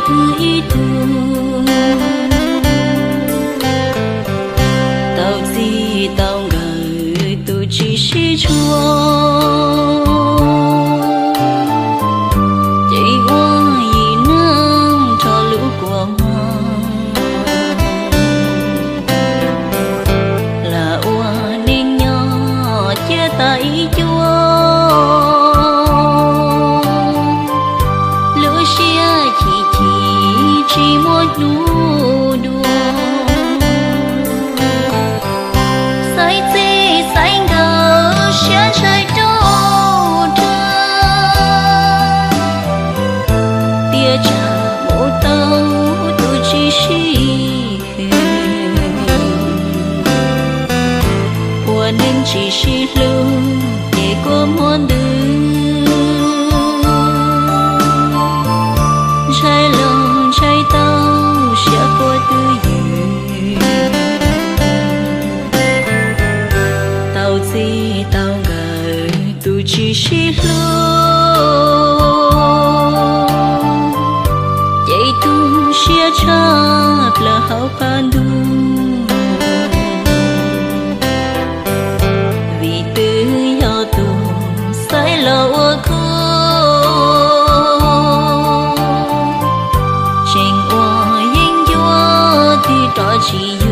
Ib tug tau txij tau nkawm tus tsis sib tshua, ces ua yim neeg nrog lub kua muag, lam ua neej nyob cia tas ib cuab. Lub siab chim chim tsis muaj hnub dua, xaiv txij xaiv nkawm siab ntshai ruaj rag, tiam sis mus tau tus tsis sib hwm, ua neej tsis sib hlub ces kua muag ntws, ntshai los ntshai tau siab quaj twj ywm. Tau txij tau nkawm tus tsis sib hlub, ces tu siab tshaj plaws hauv qab ntuj, vim twb yog tus xaiv los ua khub, tseem ua yeeb ncuab tig rov tsis yug.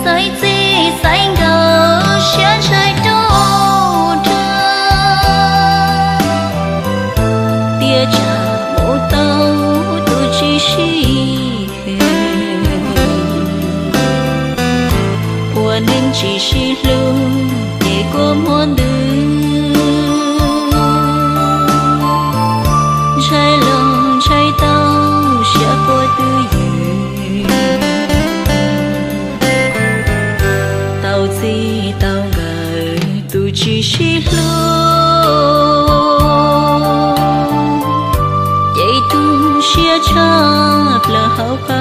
Xaiv txij xaiv nkawm siab ntshai ruaj rag, tiam sis mus tau tus tsis sib hwm, ua neej tsis sib hlub ces kua muag ntws, ntshai los ntshai tau siab quaj twj ywm. Tau txij tau nkawm tus tsis sib hlub, ces tu siab tshaj plaws hauv qab